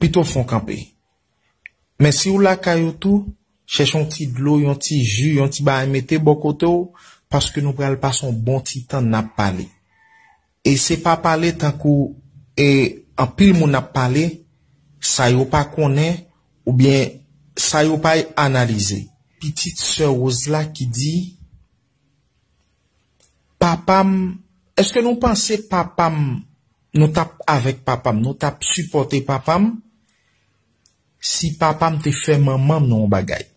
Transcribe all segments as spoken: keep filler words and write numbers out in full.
Pito fon kanpe. Men si w lakay ou tou, chèche yon ti dlo, yon ti ji, yon ti bagay mete bò kote w, paske nou pral pase yon bon ti tan n ap pale. E se pa pale tankou e anpil moun ap pale, sa yo pa konnen, oubyen sa yo pa analize. Pitit sè Rose la ki di, papa m, èske nou panse papa m, nou t ap avèk papa m, nou t ap sipòte papa m, si papa m te fè manman m yon bagay?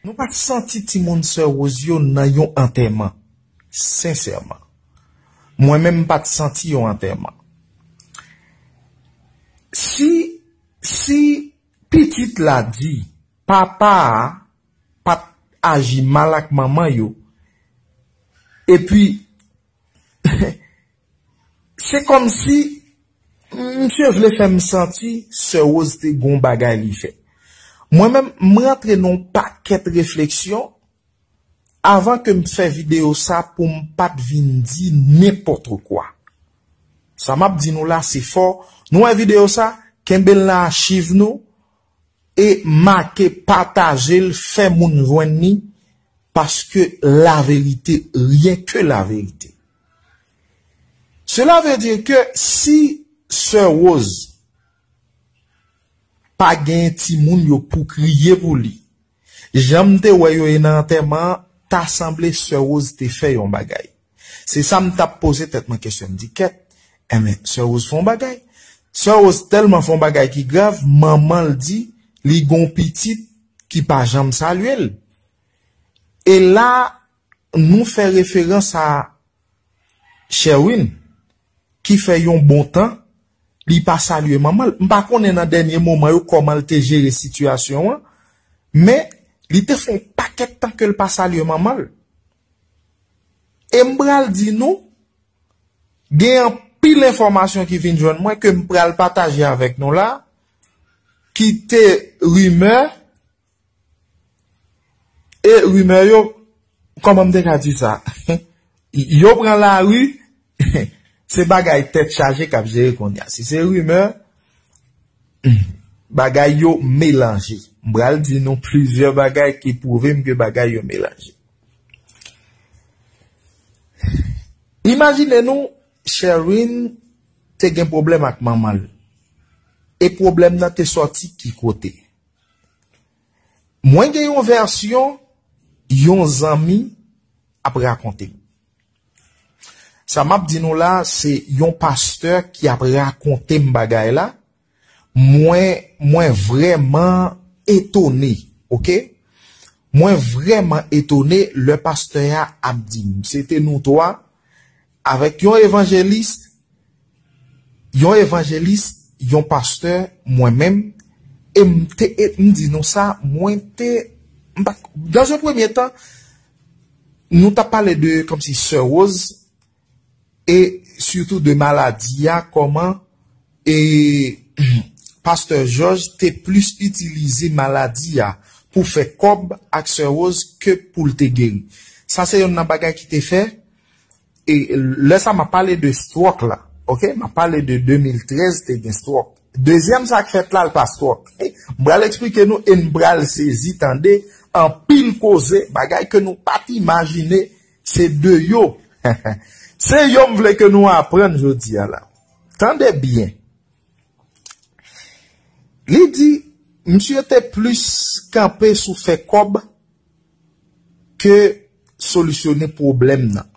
Nou pa t santi timoun sè Rose yo nan yon antèman, sensèman. Mwen menm m pa t santi yon antèman. Si, si pitit la di papa a pa t aji mal ak manman yo, epi se kòmsi misye vle fè m santi sè Rose te gon bagay li fè. Mwen menm, m rantre nan yon pakèt refleksyon avan ke m fè videyo sa pou m pa t vin di nenpòt kwa. Sa m ap di nou la, se fò nou wè videyo sa, kenbe l nan achiv nou, e make, pataje l, fè moun jwenn li, paske la vérité, rien que la vérité. Cela veut dire que si sè Rose pa gen timoun yo pou kriye pou li, jan m te wè yo ye nan antèman an, ta sanble sè Rose te fè yon bagay. Se sa m t ap poze tèt mwen kesyon, m di, kèt, enben, sè Rose fè yon bagay. Sè Rose tèlman fè yon bagay ki grav, manman l di li gon pitit ki pa janm salye l. E la, nou fè referans a Sherwin, ki fè yon bon tan, li pa salye manman l. M pa konnen nan dènye moman yo kòman l te jere sitiyasyon an, men li te fè yon pakèt tan ke l pa salye manman l. E m pral di nou, gen anpil enfòmasyon ki vin jwenn mwen ke m pral pataje avèk nou la, ki te rimè, e rimè yo, kòman m te ka di sa? Yo pran lari, se bagay tèt chaje k ap jere kounye a. Si se rimè, bagay yo melanje. M pral di nou plizyè bagay ki pwouve m ke bagay yo melanje. Imajine nou, Sherwin te gen pwoblèm ak manman l. E pwoblèm nan te sòti ki kote? Mwen gen yon vèsyon yon zanmi ap rakonte m. Sa m ap di nou la, se yon pastè ki ap rakonte m bagay la. Mwen, mwen vrèman etone, oke? Mwen vrèman etone lè pastè a ap di m. Se te nou twa, avèk yon evanjelis, yon evanjelis, yon pastè, mwen menm, e m te, e m di nou sa, mwen te, m pa, dans un premier temps, nou t ap pale de, kòmsi, sè Rose, e sitou de maladi a, kòman, e pastè Jòj te plis itilize maladi a pou fè kòb ak sè Rose ke pou l te geri. Sa se youn nan bagay ki te fè, e lè sa m ap pale de stroke la, oke? M ap pale de de mil trèz te gen stroke. Dezyèm sa k fèt la, l pa stroke. M pral eksplike nou e n pral sezi tande anpil koze, bagay ke nou pa t imajine, se de yo. Se yo m vle ke nou aprann jodi a la. Tande byen. Li di, misye te plis kanpe sou fè kòb ke solisyone pwoblèm nan.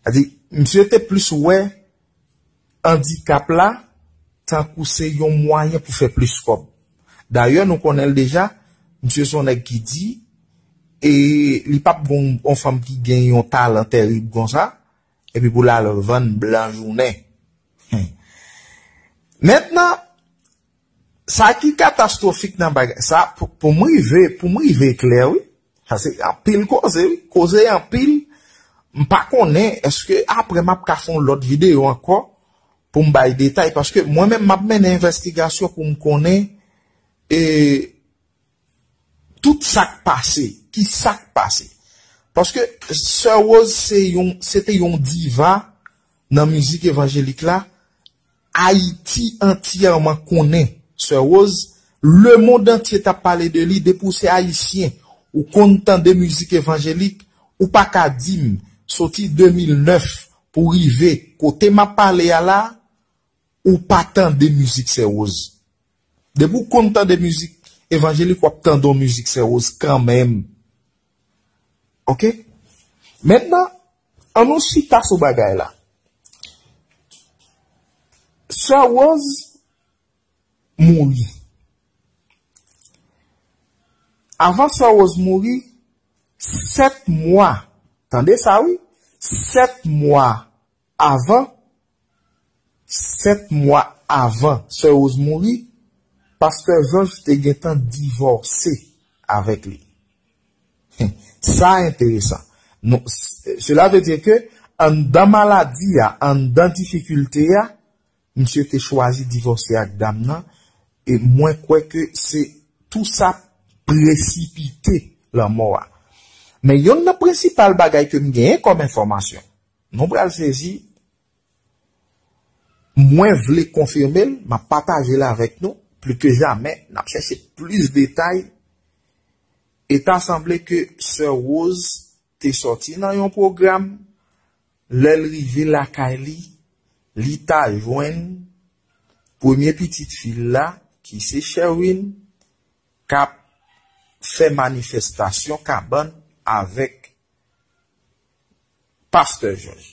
Sa di, misye te plis wè andikap la tankou se yon mwayen pou fè plis kòb. Dayè, nou konnen l deja, misye se yon nèg ki di, e li p ap gon yon fanm ki gen yon talan tèrib konsa, epi pou l al vann blan jounen. Hmm. Mentnan, sa ki katastwofik nan bagay sa, pou, pou m rive, pou m rive klè, wi. Sa se anpil koze, wi. Koze anpil. M pa konnen, èske apre m ap ka fè yon lòt videyo ankò pou m bay detay, paske mwen menm m ap mennen envestigasyon pou m konnen, e, tout sa k pase, ki sa k pase. Paske sè Rose se yon, se te yon diva nan mizik evanjelik la, Ayiti antyèman konnen Sè Rose, lemonn antye t ap pale de li, depi w se ayisyen, ou konn tande mizik evanjelik, ou pa ka di m, soti de mil nèf pou rive kote m ap pale a la, ou pa tande mizik Sè Rose. Depi w konn tande mizik evanjelik, w ap tande yon mizik Sè Rose kanmenm. Oke? Mentnan, ann nou chita sou bagay la. Sè Rose mouri. Avan Sè Rose mouri, sèt mwa, tande sa wi, sèt mwa avan, sèt mwa avan Sè Rose mouri, Pastè Jòj te gentan divòse avèk li. Sa enteresan. Non, s- cela veut dire que anndan maladi a, anndan difikilte a, misye te chwazi divòse ak dam nan, e mwen kwè ke se tou sa presipite lanmò a. Men yonn nan prensipal bagay ke m genyen kòm enfòmasyon, nou pral sezi, mwen vle konfime l, m ap pataje l avèk nou, pli ke jamè, n ap chèche plis detay, e ta sanble ke Sè Rose te sòti nan yon pwogram, lè l rive lakay li, li ta jwenn premye pitit fi l la, ki se Sherwin, k ap fè manifestasyon kabann avèk Pastè Jòj.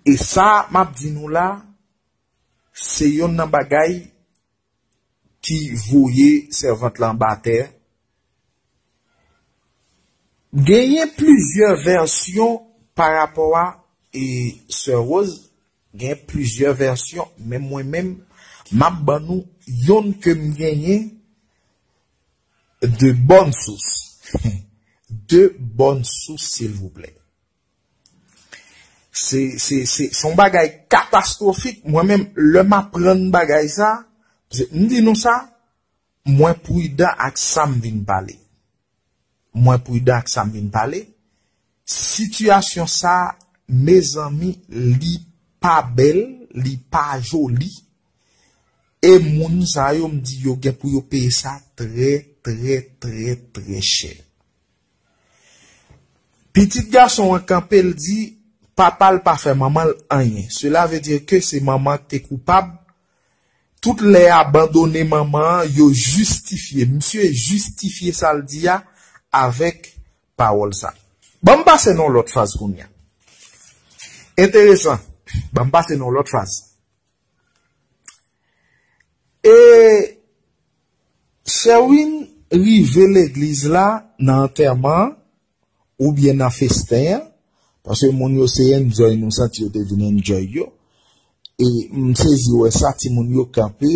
E sa m ap di nou la, se yonn nan bagay ki voye sèvant lan anba tè. Genyen plizyè vèsyon pa rapò a e Sè Rose, gen plizyè vèsyon, men mwen menm, m ap ban nou yonn ke m genyen de bòn sous. De bòn sous, silvouplè. Se, se, se, se yon bagay katastwofik. Mwen menm, lè m aprann bagay sa, se- m di nou sa, mwen pridan ak sa m vin pale. Mwen pridan ak sa m vin pale. Sitiyasyon sa, mezanmi, li pa bèl, li pa joli. E moun sa yo, m di yo gen pou yo peye sa trè, trè, trè, trè chè. Pitit gason an kanpe, l di, papa l pa fè manman l anyen. Cela veut dire que se manman k te koupab. Tout lè abandone manman an, yo jistifye. Misye jistifye sa l di a avèk pawòl sa. Ban m pase nan yon lòt faz kounye a. Enteresan. Ban m pase nan yon lòt faz. E Sherwin rive legliz la nan antèman an, oubyen nan festen an, paske moun yo se enjoy, nou santi yo te vin enjoy yo. E m sezi wè sa, timoun yo kanpe,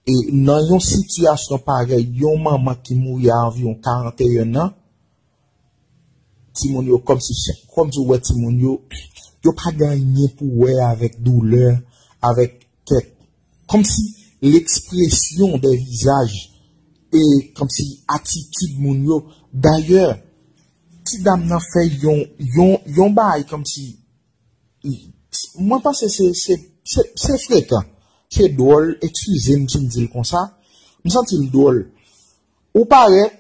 e nan yon sitiyasyon parèy, yon manman ki mouri a anviwon karanteyen an, timoun yo kòmsi, kòmsi w wè timoun yo, yo pa gen anyen pou wè avèk doulè, avèk kèk, kòmsi lekspresyon de vizaj, e kòmsi atitid moun yo. Dayè, ti dam nan fè yon, yon, yon bagay kòmsi, mwen panse se, se, se, se frekan. Se dwòl, eskize m si m di l konsa. M santi l dwòl. Ou parèt,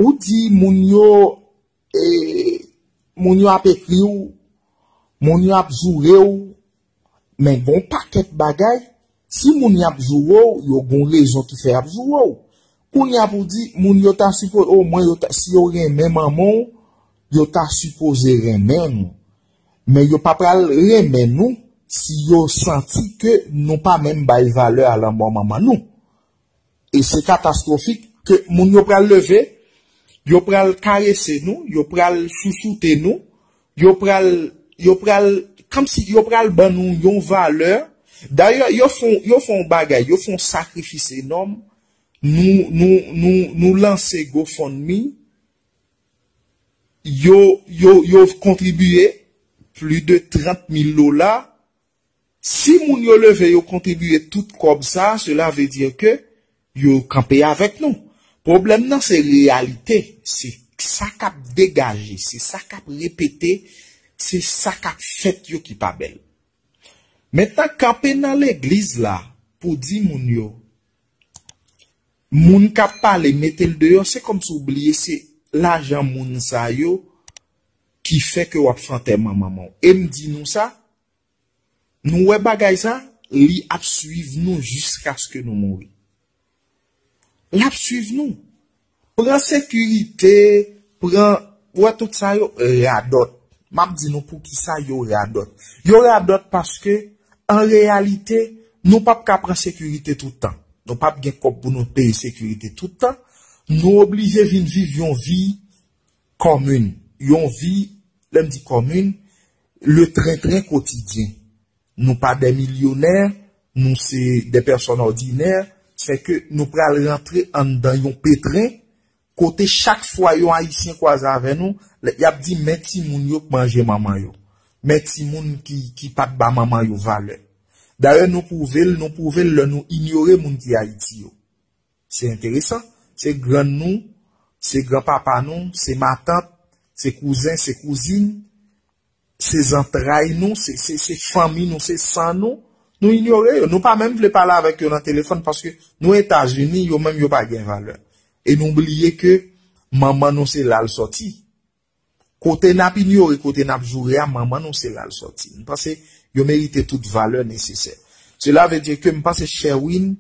ou di moun yo, e, moun yo ap ekri w, moun yo ap joure w, men gon pakèt bagay, si moun y ap joure w, yo gon rezon ki fè y ap joure w. Kounye a pou di, moun yo ta sipoze, omwen yo ta, si yo renmen manman w, yo ta sipoze renmen nou. Men yo pa pral renmen nou si yo santi ke nou pa menm bay valè a lanmò manman nou. E se katastwofik ke moun yo pral leve, yo pral karese nou, yo pral chouchoute nou, yo pral, yo pral, kòmsi yo pral ban nou yon valè. Dayè, yo fè, yo fè yon bagay, yo fè yon sakrifis enòm. Nou, nou, nou, nou lanse GoFundMe, yo, yo, yo kontribiye plis de trant mil dola. Si moun yo leve, yo kontribiye tout kòb sa, cela veut dire que yo kanpe avèk nou. Pwoblèm nan se reyalite, se sa k ap degaje, se sa k ap repete, Se sa k ap fèt yo ki pa bèl. Mentnan, kanpe nan legliz la pou di moun yo, moun k ap pale, mete l deyò, se kòmsi w bliye se lajan moun sa yo ki fè ke w ap fè antèman manman w. E m di nou sa, nou wè bagay sa, li ap swiv nou jiskaske nou mouri. L ap swiv nou. Pran sekirite, pran, ou wè tout sa yo radòt. M ap di nou poukisa yo radòt. Yo radòt paske, an reyalite, nou p ap ka pran sekirite tout tan. Nou p ap gen kòb pou nou peye sekirite tout tan. Nou oblije vin viv yon vi kòmin. Yon vi, lè m di kòmin, le tren tren kotidyen. Nou pa de milyonè, nou se de pèsòn òdinè, se ke nou pral rantre anndan yon petren, kote chak fwa yon Ayisyen kwaze avè nou, lè y ap di, "Men timoun yo k manje manman yo. Men timoun ki, ki pa t ba manman yo valè." Dayè, nou pwouve l, nou pwouve l lè nou inyore moun ki Ayiti yo. Se enteresan. Se grann nou, se granpapa nou, se matant, se kouzen, se kouzin, se zantray nou, se, se, se fanmi nou, se san nou. Nou inyore yo. Nou pa menm vle pale avèk yo nan telefòn paske nou Etazini, yo menm yo pa gen valè. E nou bliye ke manman nou se la l sòti. Kote n ap inyore, kote n ap joure a, manman nou se la l sòti. M panse yo merite tout valè nesesè. Cela veut dire que m panse Sherwin,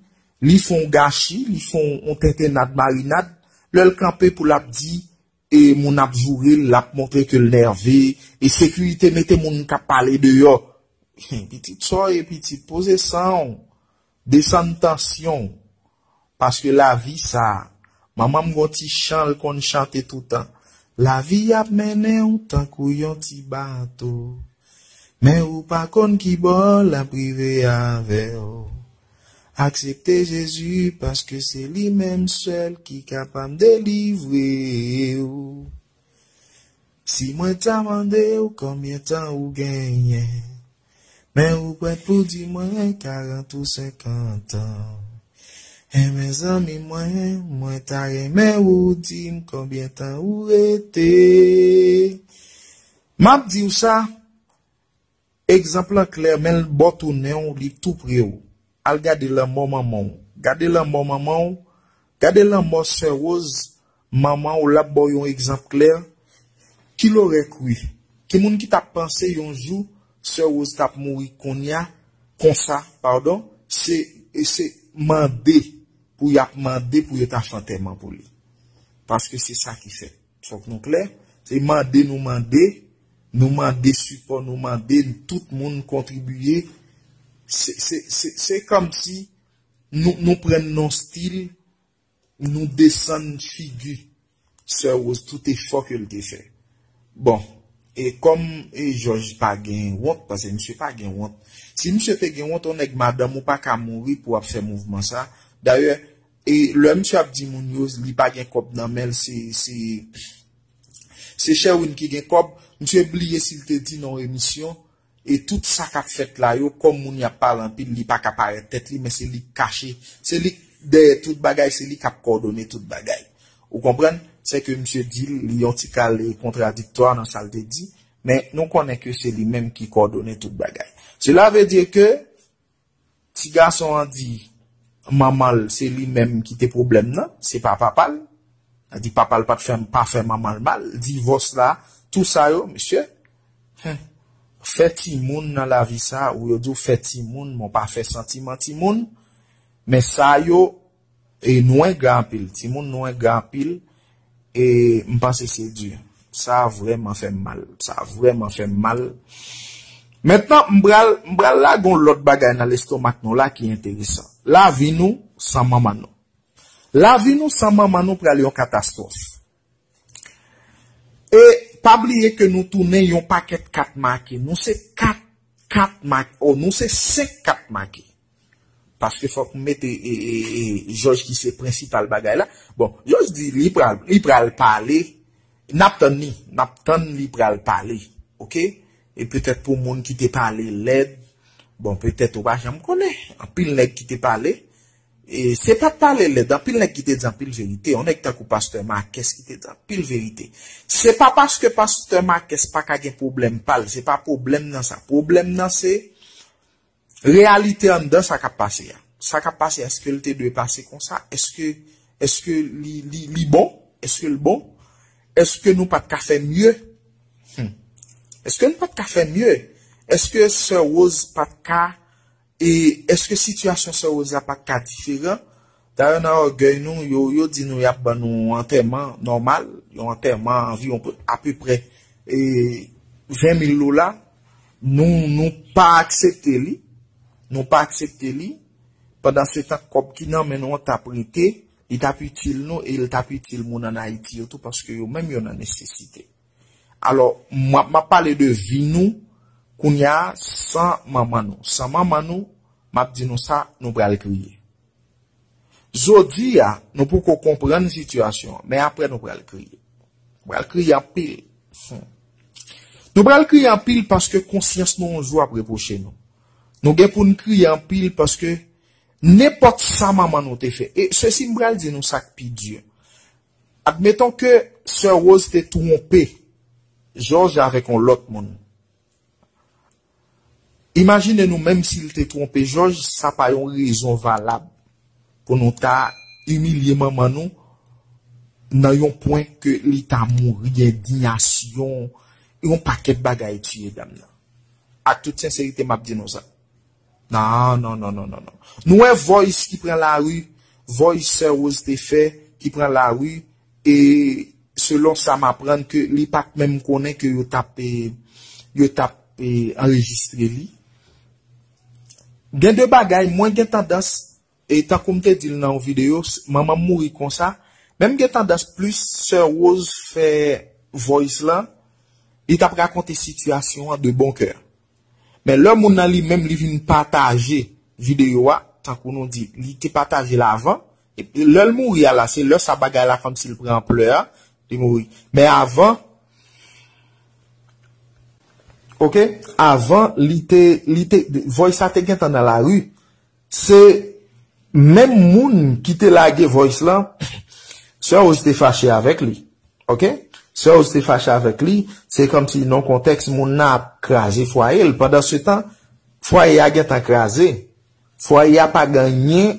li fè yon gachi, li fè yon tentennad marinad, lè l kanpe pou l ap di, e moun ap joure l, l ap montre ke l nève, e sekirite mete moun k ap pale deyò. Pitit, sa w ye, pitit, poze san w, desann tansyon w. Paske lavi sa, manman m gon ti chan l konn chante toutan. Lavi ap mennen w tankou yon ti bato. Men ou pa konn ki bò l ap rive avè w. Aksepte Jezi paske se li menm sèl ki kapab delivre w. Si mwen ta mande w konbyen tan ou genyen, men ou prèt pou di mwen karant ou senkant an. Enben zanmi mwen, mwen ta renmen ou di m konbyen tan ou rete. M ap di w sa, egzanp lan klè, men l bò tounen w, li tou pre w. Al gade lanmò manman w. Gade lanmò manman w. Gade lanmò sè Rose, manman w, l ap ba w yon egzanp klè. Qui l'aurait cru? Ki moun ki t ap panse yon jou sè Rose t ap mouri kounye a, konsa, padon, se, se mande pou y ap mande pou yo ta fè antèman pou li. Paske se sa ki fèt. Fòk nou klè. Se mande nou mande, nou mande sipò, nou mande tout moun kontribiye. Se, se, se, se kòmsi nou, nou pran nan stil, nou desann figi sè Rose tout efò ke l te fè. Bon, e kòm e Jòj pa gen wont, paske misye pa gen wont. Si misye te gen wont, yon nèg madanm ou pa ka mouri pou w ap fè mouvman sa. Dayè, e lè misye ap di moun yo, li pa gen kòb nan men l, se, se, se Sherwin ki gen kòb. Misye bliye si l te di nan yon emisyon, e tout sa k ap fèt la yo, kòm moun y ap pale anpil, li pa ka parèt tèt li, men se li k kache. Se li k dèyè tout bagay, se li k ap kòdone tout bagay. Ou konprann? Se ke misye di l, li yon ti kale kontradiktwa nan sa l te di, men nou konnen ke se li menm ki kòdone tout bagay. Cela veut dire que ti gason an di manman l se li menm ki te pwoblèm nan, se pa papa l. Sa di papa l pa t fè, pa fè manman l mal, divòs la, tou sa yo, mesye. Hen. Fè timoun nan lavi sa, ou yo di w fè timoun, men w pa fè santiman timoun. Men sa yo, e nou engra anpil, timoun nou engra anpil, e m panse se di. Sa vrèman fè m mal, sa vrèman fè m mal. Mentnan, m pral, m pral lage yon lòt bagay nan lestomak nou la ki enteresan. Lavi nou san manman nou. Lavi nou san manman nou pral yon katastwòf. E pa bliye ke nou tounen yon pakèt kat make. Nou se kat, kat make. Oh, nou se senk kat make. Paske fòk m mete e, e, e, Jòj ki se prensipal bagay la. Bon, Jòj di li pral, li pral pale. N ap tann li. N ap tann li pral pale. Oke? E petèt pou moun ki te pale lèd, bon, petèt ou pa janm konnen. Anpil nèg ki te pale, E se pa t pale lèd, anpil nèg ki te di anpil verite, yon nèg tankou pastè Makès ki te di anpil verite. Se pa paske pastè Makès pa ka gen pwoblèm pa l, se pa pwoblèm nan sa. Pwoblèm nan se reyalite anndan sa k ap pase a. Sa k ap pase, èske l te dwe pase konsa? Èske, èske li, li, li bon? Èske l bon? Èske nou pa t ka fè mye? Hmm. Èske nou pa t ka fè mye? Èske sè Rose pa t ka, e èske sitiyasyon sè Rose la pa t ka diferan? Dayè nan ògèy nou, yo, yo di nou y ap ban nou antèman nòmal, yon antèman anviwon apeprè e ven mil dola. Nou, nou pa aksepte li. Nou pa aksepte li. Pandan se tan kòb ki nan men nou an t ap rete, li t ap itil nou e li t ap itil moun ann Ayiti yo tou paske yo menm yo nan nesesite. Alò, m ap, m ap pale de vi nou kounye a san manman nou. San manman nou, m ap di nou sa, nou pral kriye. Jodi a, nou poko konprann sitiyasyon an, men apre nou pral kriye. Nou pral kriye anpil. Hmm. Nou pral kriye anpil paske konsyans nou yon jou ap repwoche nou. Nou gen pou n kriye anpil paske nenpòt sa manman nou te fè. E sesi m pral di nou sa k pi di. Admettons ke sè Rose te twonpe Jòj avèk yon lòt moun. Imajine nou, menm si l te twonpe Jòj, sa pa yon rezon valab pou nou ta imilye manman nou nan yon pwen ke li ta mouri, endiyasyon, yon pakèt bagay tiye dam nan. Ak tout senserite, m ap di nou sa. Non, non, non, non, non, non. Nou wè voice ki pran lari, voice sè Rose te fè, ki pran lari, e selon sa m aprann ke li pa t menm konnen ke yo t ap, e, yo t ap, e, anrejistre li. Gen de bagay, mwen gen tandans, e tankou m te di l nan yon videyo, s-, manman m mouri konsa, men m gen tandans plis sè Rose fè voice lan, li t ap rakonte sitiyasyon an de bon kè. Men lè moun nan li menm li vin pataje videyo a, tankou nou di, li te pataje l avan, epi lè l mouri a la, se lè sa bagay la kòmsi l pran anplè a, li mouri. Men avan, oke, avan, li te, li te, voice sa te gentan nan lari. Se menm moun ki te lage voice lan, sè Rose te fache avèk li. Oke? Sè Rose te fache avèk li, se kòmsi nan kontèks moun nan ap kraze fwaye l. Pandan se tan, fwaye a gentan kraze. Fwaye a pa gen anyen,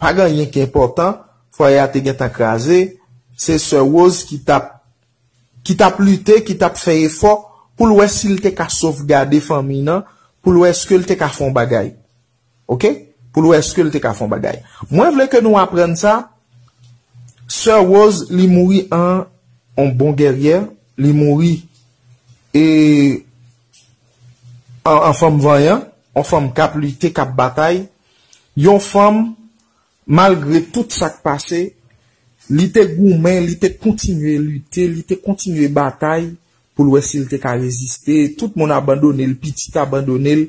pa gen anyen ki enpòtan. Fwaye a te gentan kraze. Se sè Rose ki t ap, ki t ap lite, ki t ap fè efò pou l wè si l te ka sovgade fanmi nan, pou l wè èske l te ka fè yon bagay. Oke? Pou l wè èske l te ka fè yon bagay. Mwen vle ke nou aprann sa, sè Rose, li mouri an, an bon gèryè, li mouri, e, an, an fanm vanyan, an fanm k ap lite, k ap batay, yon fanm, malgre tout sa k pase, li te goumen, li te kontinye lite, li te kontinye batay, pou l wè si l te ka reziste. Tout moun abandone l, pitit abandone l,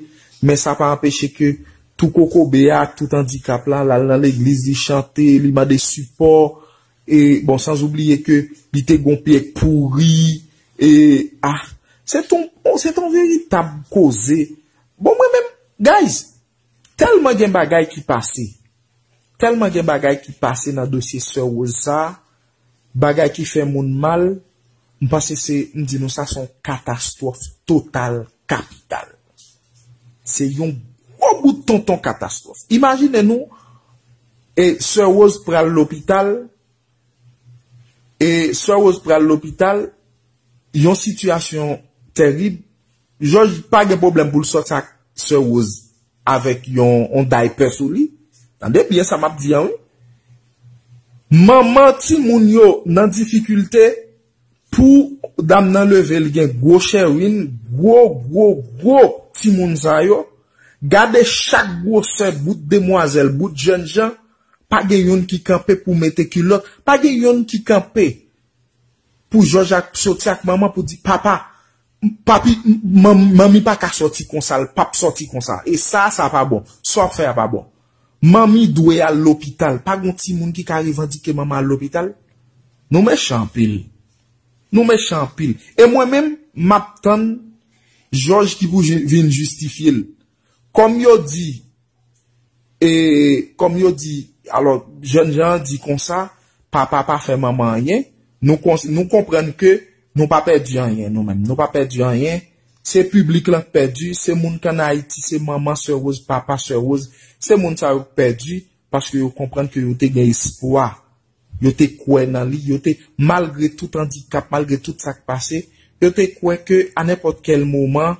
men sa pa anpeche ke tou kokobe a, tout andikap la, l al nan legliz, li chante, li mande sipò, e, bon, sanzoubliye ke li te gon pyè k pouri, e, ah, se ton, se ton veritab koze. Bon, mwen menm, guys, tèlman gen bagay ki pase, tèlman gen bagay ki pase nan dosye sè Rose sa, bagay ki fè moun mal, m panse se, m di nou sa, se yon katastwòf total kapital. Se yon gwo bout tonton katastwòf. Imajine nou, e sè Rose pral lopital, e sè Rose pral lopital, yon sitiyasyon tèrib, Jòj pa gen pwoblèm pou l sòti ak sè Rose avèk yon, yon daypè sou li. Tande byen sa m ap di an, wi. Manman timoun yo nan difikilte pou dam nan leve, l gen gwo chèwin, gwo, gwo, gwo timoun sa yo. Gade chak gwosè bout demwazèl, bout jènjan. Pa gen youn ki kanpe pou mete kilòt. Pa gen youn ki kanpe pou Jòj ak soti ak manman pou di, "Papa, papi, m-, manm-, manmi pa ka sòti konsa, l p ap sòti konsa. E sa, sa pa bon. Sa w ap fè a pa bon." Manmi dwe al lopital. Pa gon timoun ki ka revandike manman al lopital. Nou mechan anpil. Nou mechan anpil. E mwen menm, m ap tann Jòj ki pou ji-, vin jistifye l. Kòm yo di, e, kòm yo di, Alò, jèn jan an di konsa, papa pa fè manman anyen. Nou, kon, nou konprann ke nou pa pèdi anyen, nou menm. Nou pa pèdi anyen. Se piblik lan k pèdi, se moun k ann Ayiti, se manman Sè Rose, papa Sè Rose, se moun sa yo k pèdi, paske yo konprann ke yo te gen espwa. Yo te kwè nan li, yo te, malgre tout andikap, malgre tout sa k pase, yo te kwè ke a nenpòt kèl moman,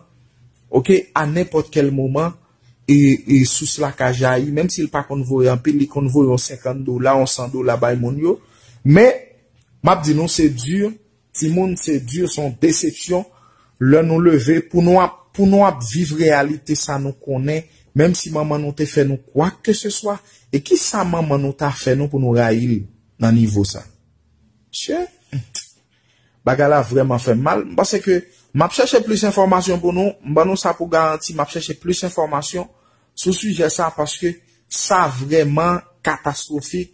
oke, a nenpòt kèl moman, e, e sous la ka jayi, menm si l pa konn voye anpil, li konn voye yon senkant dola, yon san dola bay moun yo. Men, m ap di nou, se di, timoun, se di, se yon desepsyon. Lè nou leve, pou nou ap, pou nou ap viv reyalite sa nou konnen, menm si manman nou te fè nou kwa ke se swa, e ki sa manman nou ta fè nou pou nou rayi l nan nivo sa? Mesye, bagay la vrèman fè m mal. M panse ke m ap chèche plis enfòmasyon pou nou. M ban nou sa pou garanti, m ap chèche plis enfòmasyon sou sijè sa, paske sa vrèman katastwofik.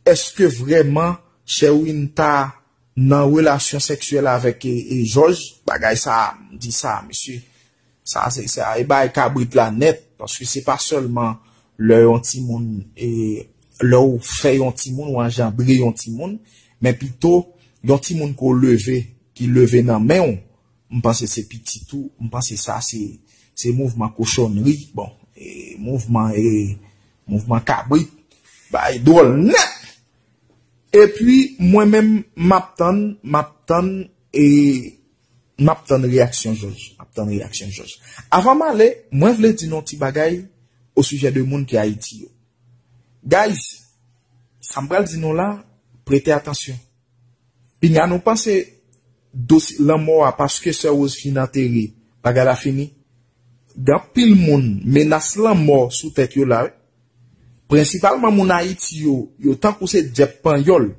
Èske vrèman Sherwin ta nan relasyon seksyèl avèk e, e Jòj? Bagay sa, m di sa, mesye. Sa, se, se, e bay kabrit la nèt, paske se pa sèlman lè yon timoun, e, lè w fè yon timoun, ou anjandre yon timoun, men pito yon timoun ke w leve, ki leve nan men w, m panse se pitit ou, m panse sa se, se mouvman kochonri, bon, e, mouvman, e, mouvman kabrit, bay dwòl nèt. Epi, mwen menm, m ap tann, m ap tann, e, m ap tann reyaksyon Jòj. M ap tann reyaksyon Jòj. Avan m ale, mwen vle di nou ti bagay o sijè de moun ki Ayiti yo. Guys, sa m pral di nou la, prete atansyon. Pinya nou panse dosye lanmò a, paske Sè Rose fin antere, bagay la fini. Gen anpil moun, menas lanmò sou tèt yo la, wi. Prensipalman moun Ayiti yo, yo tankou se dyab panyòl.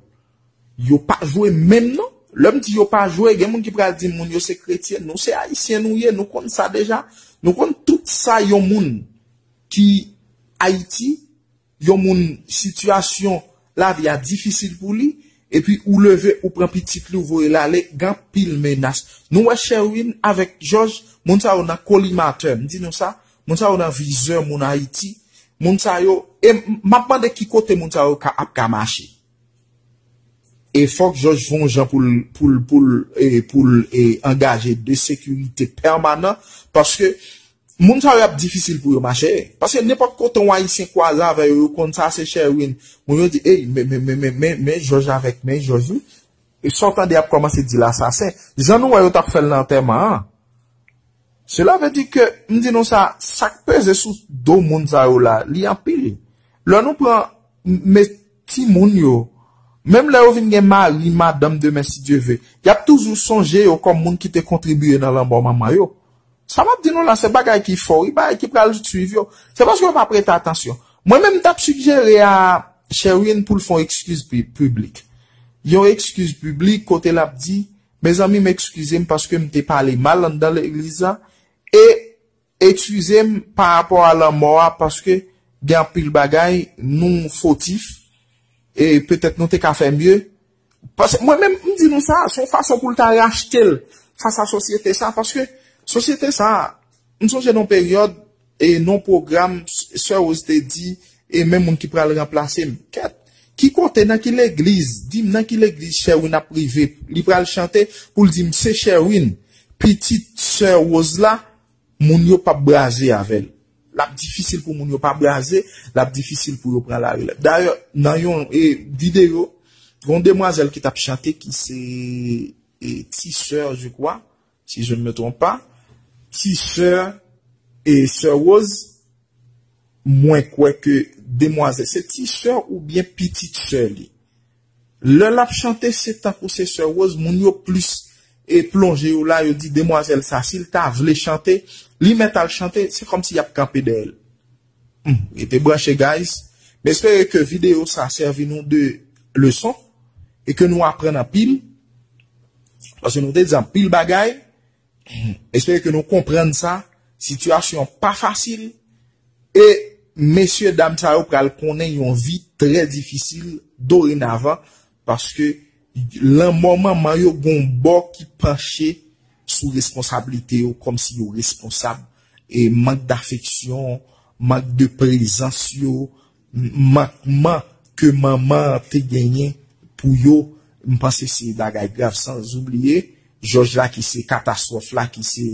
Yo pa jwe menm non. Lè m di yo pa jwe, gen moun ki pral di m moun yo se kretyen. Nou se ayisyen nou ye, nou konn sa deja. Nou konn tout sa yon moun ki Ayiti, yon moun sitiyasyon lavi a difisil pou li, epi ou leve, ou pran pitit li, ou voye l ale, gen anpil menas. Nou wè Sherwin avèk Jòj, moun sa yo nan kolimatè, m di nou sa, moun sa yo nan vizè moun Ayiti, moun sa yo, e m, m ap mande ki kote moun sa yo ka, ap ka mache. E fòk Jòj fè yon jan pou l, pou l, pou l, e, pou l, e, angaje de sekirite pèmanan, paske moun sa yo ap difisil pou yo mache. Paske nenpòt kote yon Ayisyen kwaze avè yo, yo konn sa se Sherwin. Moun yo di, ey, men, men, men, men, men, men Jòj avèk, men Jòj, wi. E sa w tande ap kòmanse di l asasen. Jan nou wè yo t ap fè l nan antèman an. Cela veut dire que, m di nou sa, sa k peze sou do moun sa yo la, li anpil. Lè nou pran, m, men timoun yo, menm lè yo vin gen mari, madanm demen, si Dye ve, y ap toujou sonje yo kòm moun ki te kontribiye nan lanmò manman yo. Sa m ap di nou la, se bagay ki fò, wi, bagay ki pral swiv yo. Se paske yo pa prete atansyon. Mwen menm, m t ap sigjere a Sherwin pou l fè yon ekskiz pi, piblik. Yon ekskiz piblik kote l ap di, mezanmi, m ekskize m paske m te pale mal anndan legliz la. E ekskize m pa rapò a lanmò a, paske gen anpil bagay nou fotif, e petèt nou te ka fè mye. Paske mwen menm, m di nou sa, se yon fason pou l ta rachte l fas a sosyete sa, paske sosyete sa, m sonje nan peryòd, e nan pwogram, Sè Rose te di, e men moun ki pral ranplase m. Kèt, ki kote, nan ki legliz, di m nan ki legliz Sherwin ap rive, li pral chante pou l di m se Sherwin, pitit Sè Rose la, moun yo p ap braze avè l. L ap difisil pou moun yo pa braze, l ap difisil pou yo pran larelèv. Dayè, nan yon, e, videyo, gen yon demwazèl ki t ap chante ki se, e, Ti Sè, je crois, si je ne me trompe pas. Ti Sè, e, Sè Rose, mwen kwè ke demwazèl, se Ti Sè oubyen Pitit Sè li. Lè l ap chante, se tankou se Sè Rose, moun yo plis e plonje yo la, yo di demwazèl sa, si l ta vle chante, li mèt al chante, se kòmsi y ap kanpe dèyè l. Hmm, rete branche, guys. M espere ke videyo sa sèvi nou de leson e ke nou aprann anpil, paske nou te di anpil bagay. M espere ke nou konprann sa, sitiyasyon pa fasil, e mesye dam sa yo pral konnen yon vi trè difisil dorenavan, paske lanmò manman yo gon bò ki panche sou responsablite yo, kòmsi yo responsab, e mank dafeksyon, mank de prezans yo, mankman ke manman an te genyen pou yo, m panse se bagay grav, san oubliye jòj la ki se katastwòf la, ki se